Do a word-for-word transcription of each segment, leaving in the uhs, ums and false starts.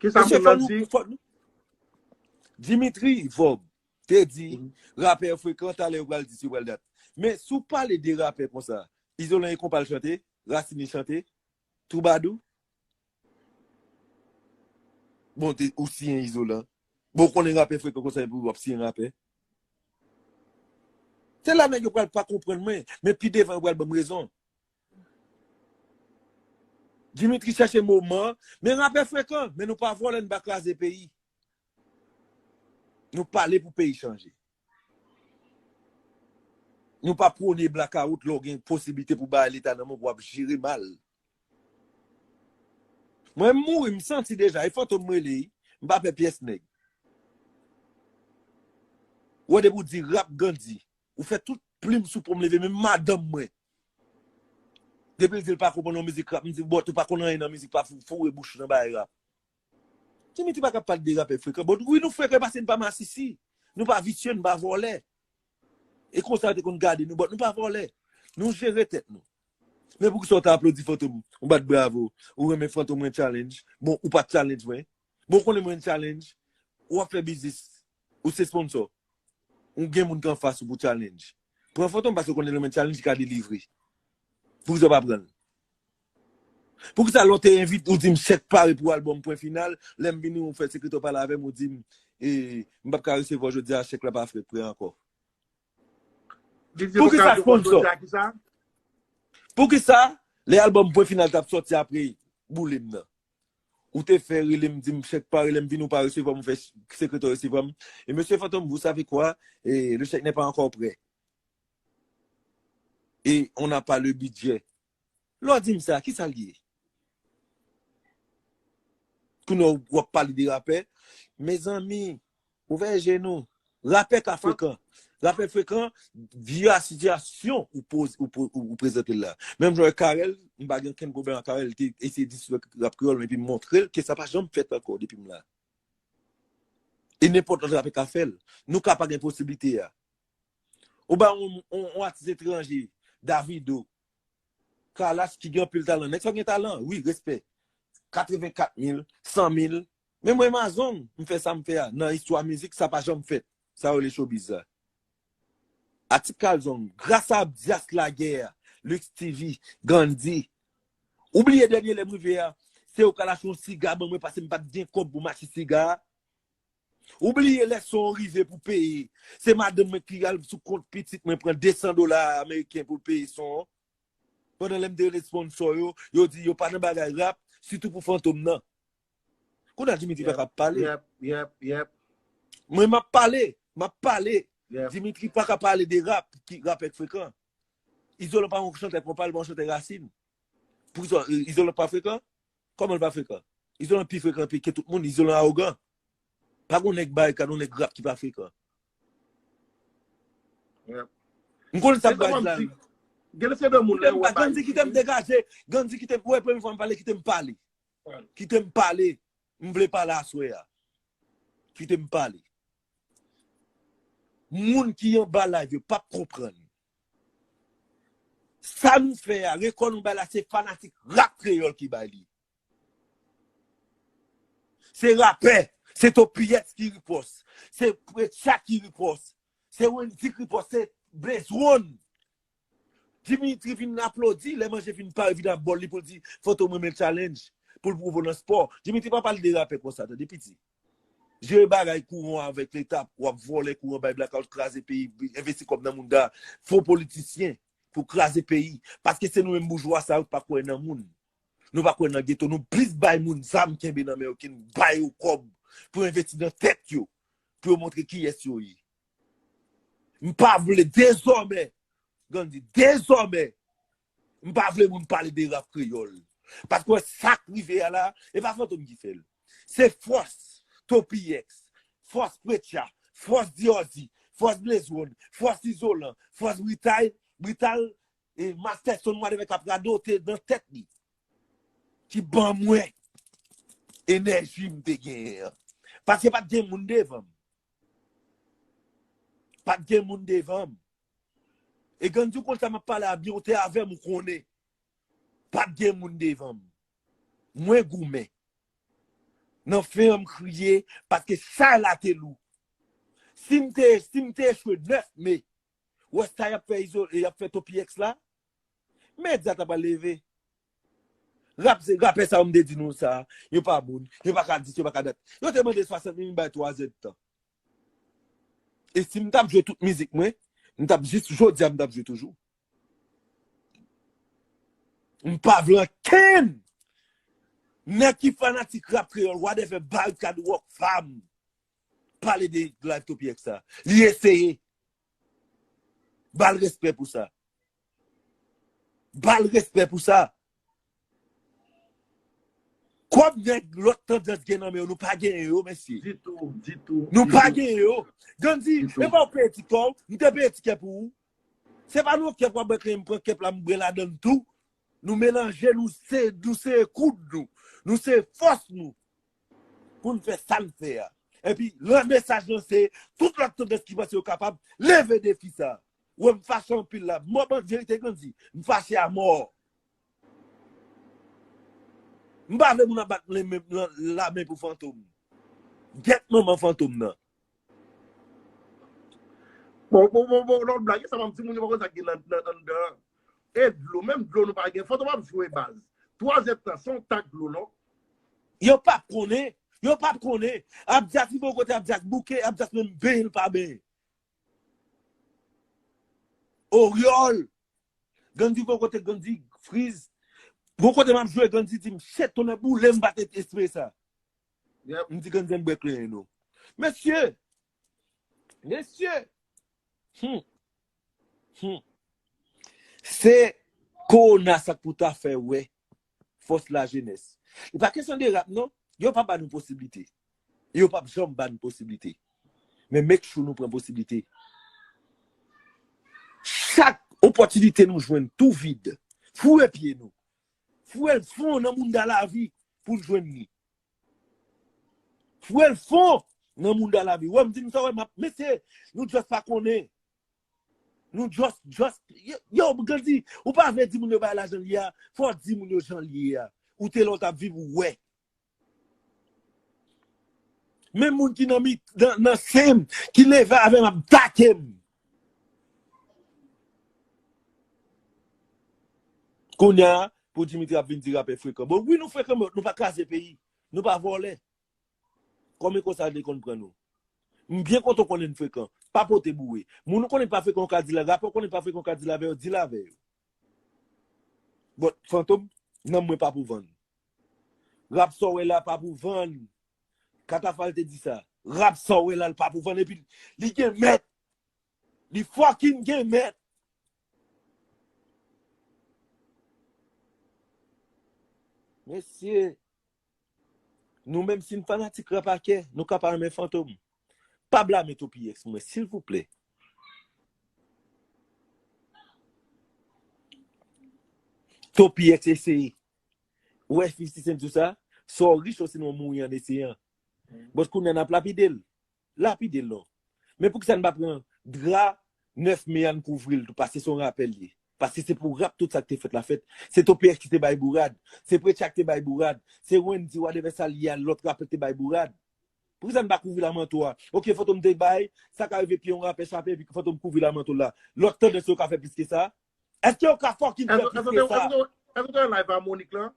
Kisa Mesye, moun fò nan nou, di? Fò nou. Dimitri Vorbe te di, rapè frekan, talè yo pral di si yo pral dat. Men si w pale de rapè konsa, Izolan e konpa l chante, Racine chante, Twoubadou. Bon, te, ou siyen Izolan. Bon, ou konnen rapè frekan konsa, epi w ap siyen rapè. Se la nèg yo pral pa konprann mwen, men pi devan yo pral ban m rezon. Dimitri chèche moman, men rapè frekan, men nou pa vòlè, nou pa kraze peyi. Nou pale pou peyi chanje. Nou pa pwone blakawout lè w gen posiblite pou bay leta nan men w pou w ap jere mal. Mwen m mouri, m santi deja, e fantom m rele, m pa pè pyès nèg. Ou wè depi w di rap Gandhi, ou fè tout plim sou pon m leve, menm madanm mwen. Depi l di l pa konprann yon mizik rap, m di, bòt, ou pa konn anyen nan mizik, pa fou- foure bouch nan bagay rap. Dimitri pa ka pale de rapè frekan. Bon, wi, nou frekan paske nou pa masisi. Nou pa visye, nou pa vòlè. E konsa yo te konn gade nou, bòt, nou pa vòlè. Nou jere tèt nou. Men poukisa w ta aplodi fantom, ou bat bravo, ou renmen fantom mwen challenge. Bon, ou pa challenge mwen. Bon, ou konnen mwen challenge, ou ap fè biznis, ou se sponsor. Ou gen moun ki anfas ou pou challenge. Pran fantom paske ou konnen lè mwen challenge, li ka delivre. Poukisa w pa pran l? Poukisa lè w te envite, ou di m chèk pare pou albòm Pwen Final, lè m vini ou fè sekretè pale avè m, ou di m, e, m p ap ka resevwa jodi a, chèk la pa fèk prè ankò. Poukisa sponsor? Poukisa lè albòm Pwen Final t ap sòti apre boule m nan? Ou te fè rele m, di m chèk pare, lè m vini ou pa resevwa m, ou fè sekretè resevwa m. E mesye Fantom, vous savez quoi? E le chèque n'est pas encore prêt. Et on n'a pas le budget. Lè w di m sa, kisa l ye? Kounye a w ap pale de rapè. Mezanmi, ouvè je nou. Rapè ka frekan. Rapè frekan, via sitiyasyon ou poz, ou, po- ou, ou prezante l la. Menm jan Karel, m pa gen okenn pwoblèm ak Karel, li te eseye disrespè rap kreyòl, men epi m montre l ke sa pa janm fèt ankò depi m la. E nenpòt lòt rapè ka fè l. Nou ka pa gen posiblite a. Ou ba yon, yon, yon atis etranje, Davido, Kalash ki gen anpil talan. Nèg sa gen talan, wi, respè. Katrevenkat mil, san mil. Men mwen Mazong, m fè sa m fè a. Nan istwa mizik, sa pa janm fèt. Sa yo rele showbiz la. Atik Kalzong, gras a Abdias Laguerre, Lux T V, Gandhi. Ou bliye dènye lè m rive a, se yo k al achte yon siga ban mwen paske m pa t gen kòb pou m achte siga a. Ou bliye lè son rive pou peye. Se madanm mwen ki al sou kont pitit mwen pran de san dola ameriken pou l peye son an. Pandan lè m te rele sponsor yo, yo di yo pa nan bagay rap, sitou pou Fantom nan. Kounye a Dimitri pa ka pale. Yep, yep, yep. Mwen m ap pale, m ap pale. Yep. Dimitri pa ka pale de rap, ki rapè k frekan. Izolan pa yon chantè konpa, li pa yon chantè rasin. Poukisa Izolan pa frekan? Kòman l pa frekan? Izolan pi frekan pi ke tout moun, Izolan awogan. Pa gon nèg barikad, yon nèg rap ki pa frekan. Yep. M konn sa m Se sa bay m la. di. Gen se de moun Kite lè m wè pa, Gandhi kite m degaje. Gandhi kite m, wè premye fwa m pale, kite m pale. Kite m pale. M vle pale aswè a. Kite m pale. Moun ki anba live yo p ap konprann. Sa nou fè a, rekò nou bay la, se fanatik rap kreyòl ki bay li. Se rapè, se Topiyès ki ripòs, se Precha ki ripòs, se Wendy ki ripòs, se Blaze One. Dimitri vin aplodi, lè manje fin pare, vin ap bòl li pou l di, Fantom renmen challenge, pou l pwouve w nan spò. Dimitri pa pale de rapè konsa, tande piti. Jere bagay kouran avèk leta, w ap vòlè kouran, bay blackout, kraze peyi, envesti kòb nan mounda, fo politisyen pou kraze peyi. Paske se nou menm boujwa sa yo ki pa kwè nan moun. Nou pa kwè nan geto, nou plis bay moun zam kenbe nan men yo ke n bay yo kòb pou envesti nan tèt yo, pou yo montre kiyès yo ye. M pa vle dezòmè, Gandhi, dezòmè, m pa vle moun pale de rap kreyòl. Paske wè sa k rive a la, e pa Fantom ki fè l. Se fòs Topiyès, fòs Precha, fòs Diorzi, fòs Blaze One, fòs Izolan, fòs Brital, Brital, e Masterson whatever k ap radote nan tèt li. Ki ban mwen enèji m te genyen an. Paske pa t gen moun devan m. Pa t gen moun devan m. E Gandhi, ou konn sa m ap pale a byen, ou te avè m, ou konnen. Pa t gen moun devan m. Mwen goumen. Nan fen an, m kriye, paske chay la te lou. Si m te, si m te echwe nèf me, ou wè sa y ap fè Izo, y ap fè Topi X la? Medya ta pral leve. Rap, se, rapè sa yo m te di nou sa, yo pa moun, yo pa ka dis, yo pa ka dat. Yo te mande swasant mil, m bay twa zèdtan. E si m t ap jwe tout mizik mwen, m t ap jis jodi a, m t ap jwe toujou. M pa vle ankenn nèg ki fanatik rap kreyòl, whatever, Barikad Rock Fam, pale de live Topi X sa. Li eseye. Ba l respè pou sa. Ba l respè pou sa. Kòb nèg lòt tandans gen nan men yo, nou pa genyen yo, mesye. Ditou, ditou. Nou pa genyen yo. Gandhi, e pa w peye ti kòb, m te peye ti kèp pou ou. Se pa nou kèp w ap bwè, m pran kèp la, m bwè ladan l tou. Nou melanje, nou se, nou se koud nou. Nou se fòs nou. Pou n fè sa n fè a. Epi, lan mesaj lan se, tout lòt tandans ki panse yo kapab, leve defi sa. Wè, m fache anpil la. Mò ban verite Gandhi. M fache a mò. M pa vle moun ap bat lamen pou Fantom. Gèt manman Fantom nan. Bon, bon, bon, bon, lòt blag, sa m ap di moun yo pa konn sa k gen nan anndan. E dlo, menm dlo nou pa gen. Fantom ap jwe baz. Twa zèdtan, se yon tak dlo, non? Yo p ap konnen. Yo p ap konnen. Abdias rive yon kote, Abdias bouke, Abdias menm benyen l pa benyen. Oryòl. Gandhi gon kote, Gandhi friz. Gon kote m ap jwe, Gandhi di m, "Shit, tonnè boule, m pa te espere sa." M di Gandhi, "M bwè kle nou." Mesye! Mesye! Hmm. Hmm. Se kowona sa k pou ta fè wè fòs lajenès. E pa kesyon de rap, non. Yo pa ba nou posiblite. Yo p ap janm ba nou posiblite. Men make sure nou pran posiblite. Chak opòtinite nou jwenn tou vid, foure pye nou. Foure l fon nan mounda lavi pou n jwenn li. Foure l fon nan mounda lavi. Wè, m di nou sa, wè, m ap, mesye, nou just pa konnen. Nou just, just, yo, yo, Gandhi, ou pa vle di moun yo bay la jan l ye a, fò w di moun yo jan l ye a. Ou te la w t ap viv, ou wè. Men moun ki nan mi, nan, nan sen m, ki leve avè m ap atake m. Kounye a, pou Dimitri ap vin di rapè frekan. Bon, wi, nou frekan, men nou pa kraze peyi. Nou pa vòlè. Kòm e konsa yo te konn pran nou. M byen kontan w konnen n frekan. Pa pote boure. Moun ou konnen pa frekan, ou ka di l, rapè ou konnen pa frekan, ou ka di l avè yo, di l avè yo. Bon, Fantom, nanm mwen pa pou vann. Rap sa w wè la pa pou vann. Katafal te di sa. Rap sa w wè la, l pa pou vann. Epi, li gen mèt. Li fucking gen mèt. Mesye, nou menm si n fanatik rap a kè, nou ka pa renmen Fantom. Pa blame Topi X mwen, silvouplè. Topi X eseye. Ou wè fifty Cent di w sa? Sa w rich, osinon w mouri an eseyan. But kounye a n ap lapide l. Lapide l non. Men poukisa n pa pran dra nèf me a n kouvri l tou, paske se yon rapè l ye. Paske se pou rap tout sa k te fèt la fèt. Se Topi X ki te bay bourad. Se Preacha k te bay bourad. Se Wendy, whatever sa l ye a, lòt rapè k te bay bourad. Poukisa n pa kouvri l a manto a? Ok, Fantom te bay, sa ka rive pye yon rapè chape, epi Fantom kouvri l a manto la. Lòt tandans yo ka fè plis ke sa? Èske yo ka fucking fè plis ke sa? Èske w te wè live a Monique lan?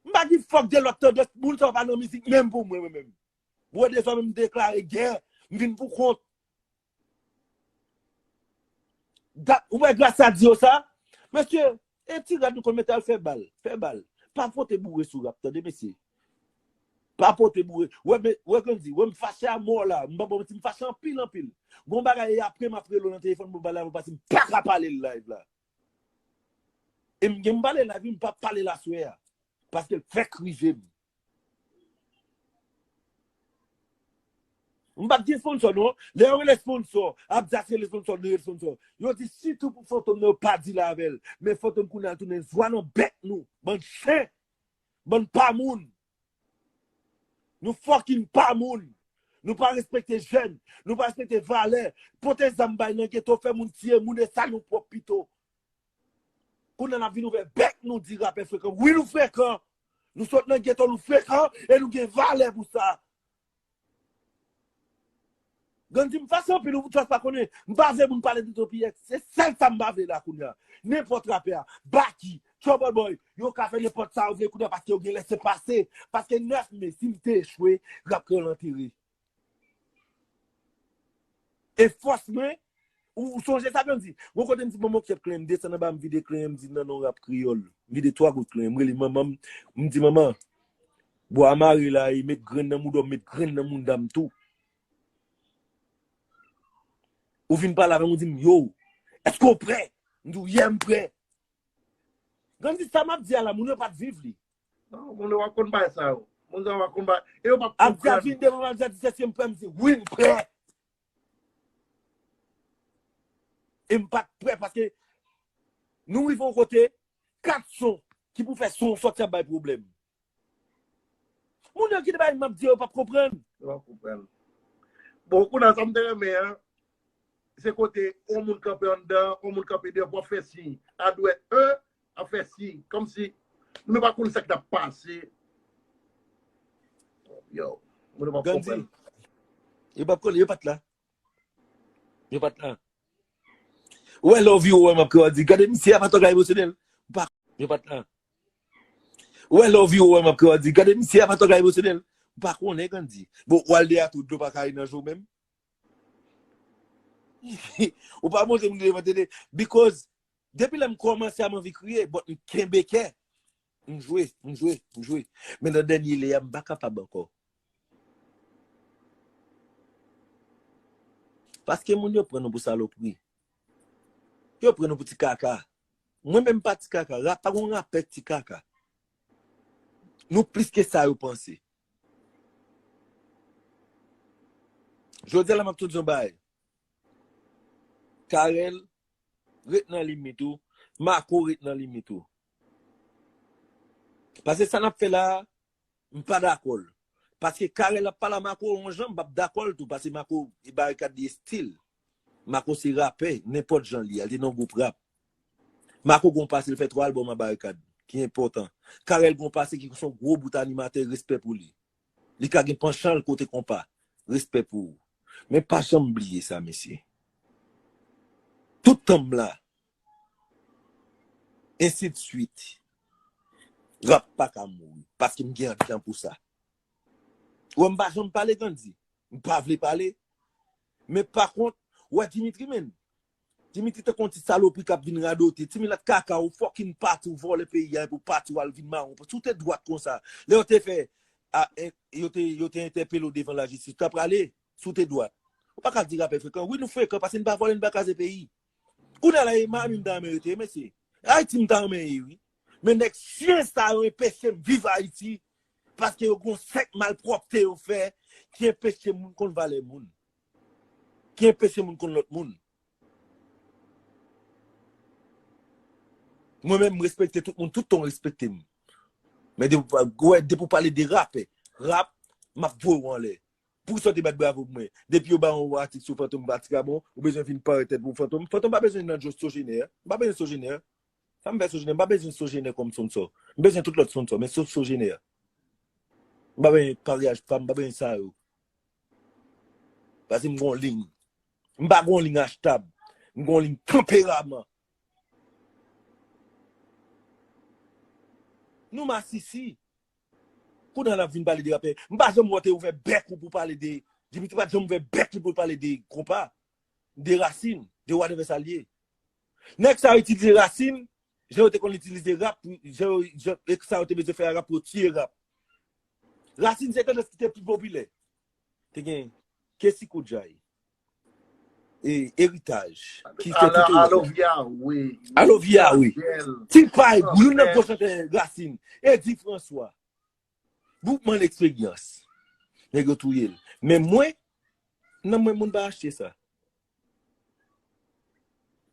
M pa give fuck de lòt tandans, moun sa yo pa nan mizik menm pou mwen, mwen menm. Wè de sa menm deklare gè, m vin pou kont. Dat, ou wè gras sa di yo sa? Mesye, e ti rad nou konn mete al fè bal, fè bal. Pa pote boure sou rap, tande mesye. Pa pote boure. Wè, men, wè Gandhi, wè m fache a mò la. M pa ba w manti, m fache anpil, anpil. Gon bagay e apre m ap rele w nan telefòn pou m pale avè w, paske m pa ka pale l live la. E m gen m pale live, m p ap pale l aswè a. Paske l fèk rive m. M pa t gen sponsò non. Lè yo rele sponsò, Abdias rele sponsò, nou rele sponsò. Yo di sitou pou Fantom nan, yo pa deal avè l. Men Fantom kounye a tounen zwa nan bèk nou. Bann chen. Bann pa moun. Nou fucking pa moun. Nou pa respekte jèn. Nou pa respekte valè. Pote zam bay nan geto, fè moun tiye moun, e sa nou pwòp pito. Kounye a n ap vin ouvè bèk nou di rapè frekan. Wi, nou frekan. Nou sot nan geto, nou frekan e nou gen valè pou sa. Grann di m fache anpil, ou just pa konnen. M pa vle moun pale de Topiyex. Se sèl sa m pa vle la kounye a. Nenpòt rapè a, Baky, Trouble Boy, yo ka fè nenpòt sa yo vle kounye a paske yo gen lese pase. Paske nèf me, si m te echwe, rap kreyòl antere. E fòs mwen, ou, ou sonje sa Grann di? Gon kote m di manman w kèt klen, m desann anba, m vide klen, m di nan non rap kreyòl. M vide twa gout klen, m rele manman m, m di manman, bwa mare la, e met grenn nan mouda w, met grenn nan mouda m tou. Ou vin pale avè m, ou di m, yo, èske w prè? M di w, yeah, m prè. Grann di sa m ap di a la, moun yo pa t viv li. Non, moun yo pa konn bagay sa yo. Moun yo pa konn bagay. E yo pa konprann. Ap di a vin devan m, ap di a di sèske m prè, m di wi, m prè. E m pa t prè paske nou rive yon kote, kat son ki pou fè son sòti ap bay pwoblèm. Moun yo ki te bay m ap di yo p ap konprann. Yo p ap konprann. Bon, kounye a sa m te renmen an, se kote yon moun kanpe anndan, yon moun kanpe deyò pou ap fè siy. A dwèt e, ap fè siy. Kòmsi moun yo pa konn sa k t ap pase. Yo, moun yo p ap Gandhi, konprann. Yo p ap konn, yo pa t la. Yo pa t la. Ou wè lè w vire w wè m ap kreyòl di, gade misye a pa t yon gay emosyonèl. Ou pa, yo pa t la. Ou wè lè w vire w wè m ap kreyòl di, gade misye a pa t yon gay emosyonèl. Ou pa konnen Gandhi. Bon, ou al deyò tou, dlo pa ka ri nan je w menm. Ou pa montre moun devan tele. Because depi lè m kòmanse a m anvi kriye, but m kenbe kè. M jwe, m jwe, m jwe. Men nan dènye lè a, m pa kapab ankò. Paske moun yo pran nou pou salopri. Yo pran nou pou ti kaka. Mwen menm pa ti kaka. Rap, pa gon rapè ti kaka. Nou plis ke sa yo panse. Jodi a la m ap tou di yon bagay. Carel, ret nan limit ou. Marco, ret nan limit ou. Paske sa n ap fè la a, m pa dakò l. Paske Carel ap pale a Marco yon jan, m p ap dakò l tou, paske Marco, e Barikad li estil. Marco se rapè, nenpòt jan li ye, li te nan gwoup rap. Marco gon pase, li fè twa albòm a Barikad, ki enpòtan. Carel gon pase ki se yon gwo bout animatè, respè pou li. Li ka gen panchan l kote konpa. Respè pou ou. Men pa janm bliye sa, mesye. Tout tan m la, ensidswit. Rap pa ka mouri, paske m gen anndan pou sa. Ou wè m pa janm pale, Gandhi. M pa vle pale. Men pa kont, ou wè Dimitri, menn. Dimitri tankou yon ti salopri k ap vin radote. Ti milat kaka, ou fucking pati, ou vòlè peyi a, epi w pati, w al vin mawon. Si w te dwat konsa, lè yo te fè, a, e, yo te, yo te entèpele w devan lajistis, ou ta prale, si w te dwat. Ou pa ka di rapè frekan. Wi, nou frekan, paske n pa vòlè, n pa kraze peyi. Kounye a la, e Miami m ta renmen rete, mesye. Ayiti m ta renmen ye, wi. Men nèg chyen sa yo enpeche m viv Ayiti, paske yo gon sèk malpwòpte yo fè ki enpeche moun konn valè moun, ki enpeche moun konn lòt moun. Mwen menm, m respekte tout moun, tout tan w respekte m. Men depi w pa, wè, depi w pale de rapè, rap, m ap voye w anlè. Poukisa w te bat bravo pou mwen? Depi yo ba w yon atik sou Fantom, Vatikamon, ou bezwen vin parèt tèt pou Fantom. Fantom pa bezwen nan Sogener. M pa bezwen Sogener. Sa m fè Sogener? M pa bezwen Sogener kòm sponsor. M bezwen tout lòt sponsor, men sof Sogener. M pa bezwen paryaj pa m, m pa bezwen sa yo. Paske m gon liy. M pa gon liy achtab. M gon liy tanperaman. Nou masisi. Kounye a n ap vin pale de rapè. M pa janm wè w te ouvè bèk ou pou pale de, Dimitri pa t janm ouvè bèk li pou l pale de konpa, de rasin, de whatever sa l ye. Nèg sa yo itilize rasin, jan yo te konn itilize rap, jan yo, jan, e sa yo te bezwen fè a rap pou yo tiye rap. Rasin se tandans ki te pi popilè. Te gen Kessy Koudjay, e, Eritaj, ki fè tout Alovia, wi. Alovia, wi. Ti Pay, youn nan gwo chantè rasin. Eddy François. Boukman Leksperyans. Nèg yo touye l. Men mwen, nan mwen moun pa achte sa.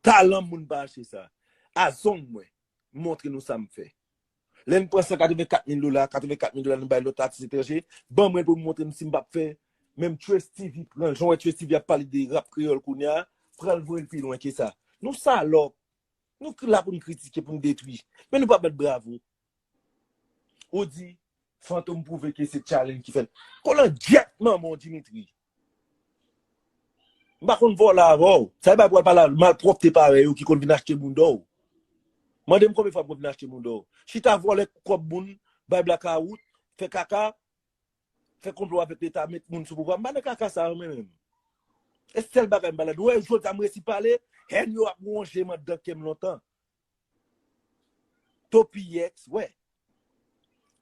Talan moun pa achte sa. A zong mwen, m montre nou sa m fè. Lè n pran san katrevenkat mil dola, katrevenkat mil dola nou bay lòt atis etranje, ban mwen l pou m montre m si m p ap fè. Menm Trace T V pran l, jan w wè Trace T V ap pale de rap kreyòl kounye a, pran l voye l pi lwen ke sa. Nou salòp. Nou la pou n kritike, pou n detwi. Men nou pa bat bravo. Ou di, Fantom pwouve ke se challenge ki fè l. Kolangyèt manman w, Dimitri. M pa konn vòlè avè w. Sa e pa pou al pale malpwòpte parèy ou ki konn vin achte bounda w. Mande m konbyen fwa m konn vin achte bounda w. Chita vòlè kòb moun, bay blakawout, fè kaka, fè konplo avèk Leta, met moun sou pouvwa. M pa nan kaka sa yo, mwen menm. E sèl bagay m pa ladan. Ou wè, jodi a m resi pale, hèn yo ap wonje m anndan kè m lontan. Topiyex, wè.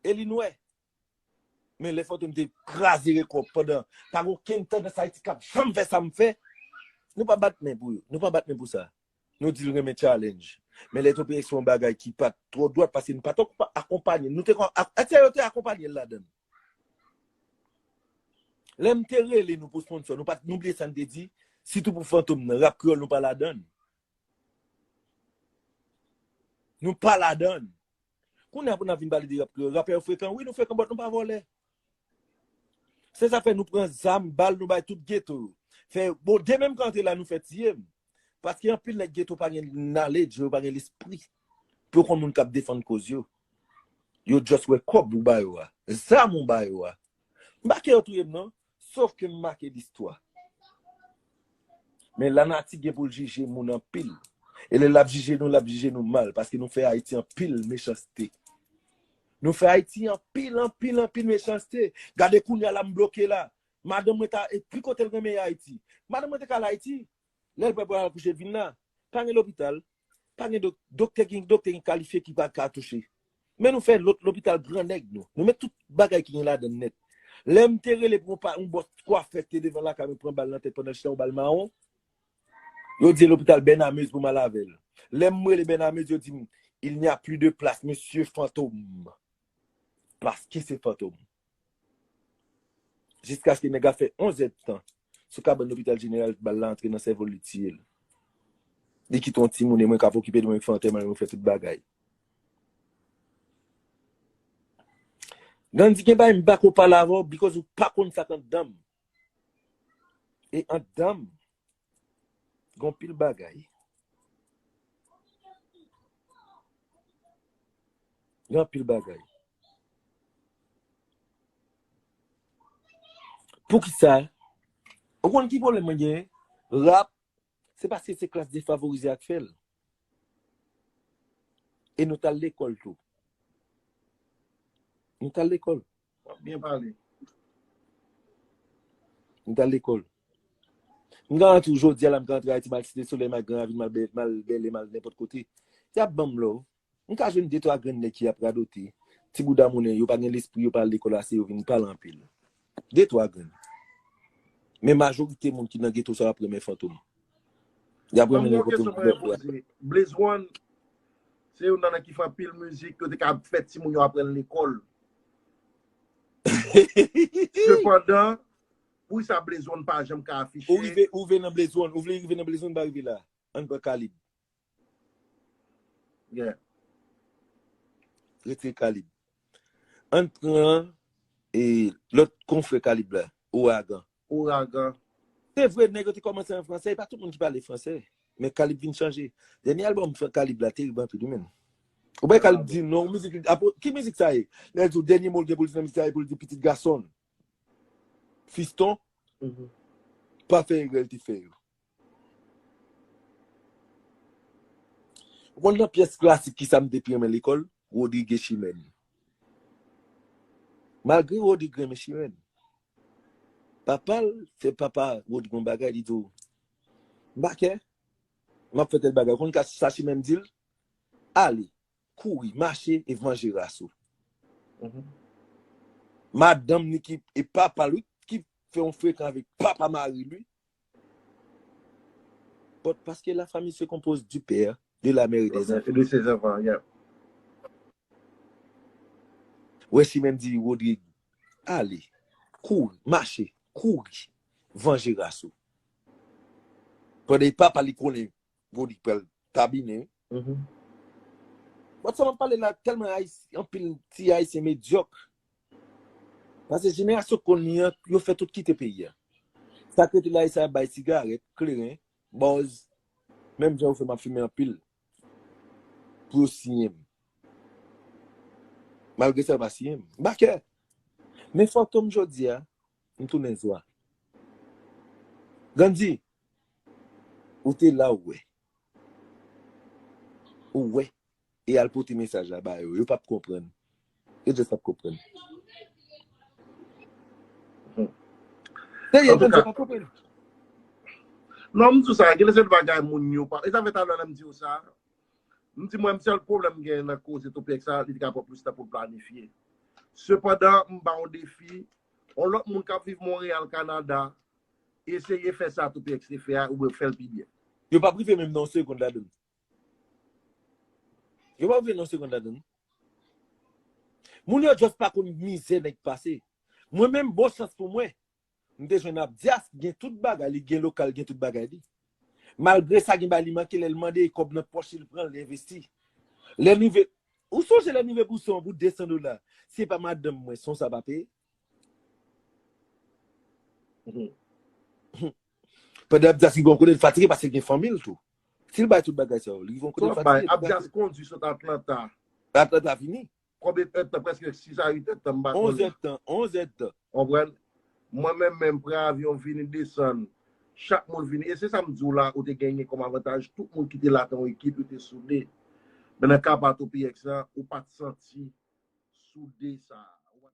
Elin, wè. Men lè Fantom te kraze rekò pandan, pa gen okenn tandans Ayiti k ap janm fè sa m fè. Nou pa bat men pou yo. Nou pa bat men pou sa. Nou di l renmen challenge. Men lè Topiyex fè yon bagay ki pa t twò dwat, paske nou pa t akonpanye l. Nou te kon, ak, ak sa yo te akonpanye l ladan l. Lè m te rele nou pou sponsor, nou pa t, nou bliye sa n te di, sitou pou Fantom nan, rap kreyòl nou pa ladan l. Nou pa ladan l. Kounye a pou n ap vin pale de rap kreyòl. Rapè yo frekan, wi, nou frekan, but nou pa vòlè. Se sa fè nou pran zam, bal, nou bay tout geto yo. Fè, bon, de menm ka antre la, nou fè tiye m. Paske anpil nèg geto pa gen knowledge, yo pa gen lespri. Pou yo konn moun k ap defann koz yo. Yo just wè kòb ou ba yo a. Zam ou ba yo a. M pa ke yo touye m non, sof ke m make listwa. Men lanati gen pou l jije moun anpil. E lè l ap jije nou, l ap jije nou mal, paske nou fè Ayiti anpil mechanste. Nou fè Ayiti anpil, anpil, anpil mechanste. Gade kounye a la m bloke la. Madanm mwen ta, e pi kote l renmen Ayiti. Madanm mwen te ka al Ayiti. Lè l prè pou al akouche, l vin la. Pa gen lopital. Pa gen dok-, doktè gen, doktè gen kalifye ki pa ka touche. Men nou fè lòt lopital gran nèg nou. Nou met tout bagay ki gen ladan l nèt. Lè m te rele pou yon pa, yon bòs kwafè ki te devan lakay mwen pran bal nan tèt pandan l chita yon bal mawon. Yo di lopital Bènamez pou m al avè l. Lè m rele Bènamez, yo di m, il n'y a plus de place, monsieur Fantôme. Paske se Fantom. Jiskaske nèg la fè onz èdtan sou kabann lopital jeneral, bal la antre nan sèvo l, li tiye l. Li kite yon timoun e mwen k ap okipe l, mwen k fè antèman, mwen k fè tout bagay. Gandhi, gen bagay m pa ko pale avè w, because ou pa konn sa k anndan m. E anndan m, gen anpil bagay. Gen anpil bagay. Poukisa? Ou konn ki pwoblèm mwen genyen? Rap, se paske se klas defavorize a k fè l. E nou t al lekòl tou. Nou t al lekòl. W ap byen pale. M t al lekòl. M ka antre w jodi a la, m ka antre Ayiti, m al Site Solèy, m al Gran Ravin, m al Bè-, m al Bèlè, m al nenpòt kote. Y ap ban m love. M ka jwenn de twa grenn nèg ki ap radote. Ti bouda monnen, yo pa gen lespri, yo pa al lekòl ase, yo vin pale anpil. De twa grenn. Men majorite moun ki nan geto sa yo ap renmen Fantom. Y ap renmen nenpòt moun. Ban m yon kesyon pou mwen poze. Blaze One, se youn nan nèg ki fè anpil mizik, yo te ka fè timoun yo aprann lekòl. Sepandan, poukisa Blaze One pa janm ka afiche? Ou rive, ou rive nan Blaze One, ou vle rive nan Blaze One, pa rive la. Ann pran Kalib. Yeah. Retire Kalib. Ann pran, e, lòt konfrè Kalib la, Ouragan. Ouragan. Se vre, nèg yo te kòmanse an fransè, e pa tout moun ki pale fransè. Men Kalib vin chanje. Dènye albòm Kalib la terib anpil, wi, menn. Ou wè Kalib di non, mizik, apo-, ki mizik sa ye? Lè l di w dènye mo l gen pou l di nan mizik sa ye pou l di pitit gason l. Fiston, pa fè erè l te fè yo. Ou konn nan pyès klasik ki sa m te pi renmen lekòl? Rodrigue Chimène. Malgre Rodrigue renmen Chimène, papa l fè papa Rodrigue yon bagay, li di w, m pa kè, m ap fè tèl bagay. Ou konn ka sa Chimène di l? Ale, kouri, mache e vanje ras ou. Madanm li ki, e papa l, wi, ki fè yon frekan avèk papa mari l, wi. But paske la famille se compose du père, de la mère et des enfants. De ses enfants, yeah. Wè Chimène di Rodrigue, ale, kouri, mache, kouri, vanje ras ou. Pandan e papa li konnen Rodrigue pral tabinen. But sa m ap pale la, tèlman Ayis-, anpil ti Ayisyen medyòk. Paske jenerasyon k konn li an, yo fè tout kite peyi a. Sa k rete la, e sa y ap bay sigarèt, kleren, bòz, menm jan yo fè m ap fimen anpil. Pou yo siyen m. Malgre sa, yo pa siyen m. M pa kè. Men fantom jodi a, m tounen zwa. Gandhi, ou te la, ou wè. Ou wè. E al pote mesaj la ba yo. Yo p ap konprann. Yo just p ap konprann. Serye, Gandhi, yo p ap konprann. Non, m di w sa, gen de sèt bagay moun yo pa. E sa fè talè lè m di w sa. M di mwen, sèl pwoblèm m gen nan koze Topièx sa, li te ka pran plis tan pou l planifye. Sepandan, m ba w defi, yon lòt moun k ap viv Monreyal, Kanada, eseye fè sa Topièx te fè a, oubyen fè l pi byen. Yo p ap rive menm nan yon segonn ladan. Yo p ap rive nan yon segonn ladan. Moun yo just pa konn mizè nèg pase. Mwen menm, bon chans pou mwen. M te jwenn Abdias, gen tout bagay, li gen lokal, gen tout bagay li. Malgre sa, gen bagay li manke, lè l mande kòb nan pòch li, l pran l, li envesti. Lè n rive, ou sonje lè n rive pou son pou de san dola, se pa madanm mwen, son sa pa peye. Pandan Abdias ki gon kote l fatige paske l gen fanmi l tou. Si l bay tout bagay sa yo, li gon kote l fatige. Abdias kondi sot Atlanta. Atlanta fini. Konbyen èdtan? Prèske sis a uit èdtan, m pa konnen. Onz èdtan, onz èdtan. Konprann? Mwen menm, menm, pran avyon vini desann. Chak moun vini. E se sa m di w la, ou te genyen kòm avantaj. Tout moun ki te la te yon ekip, yo te soude. Men nan ka pa Topièx la, ou pa t santi soude sa.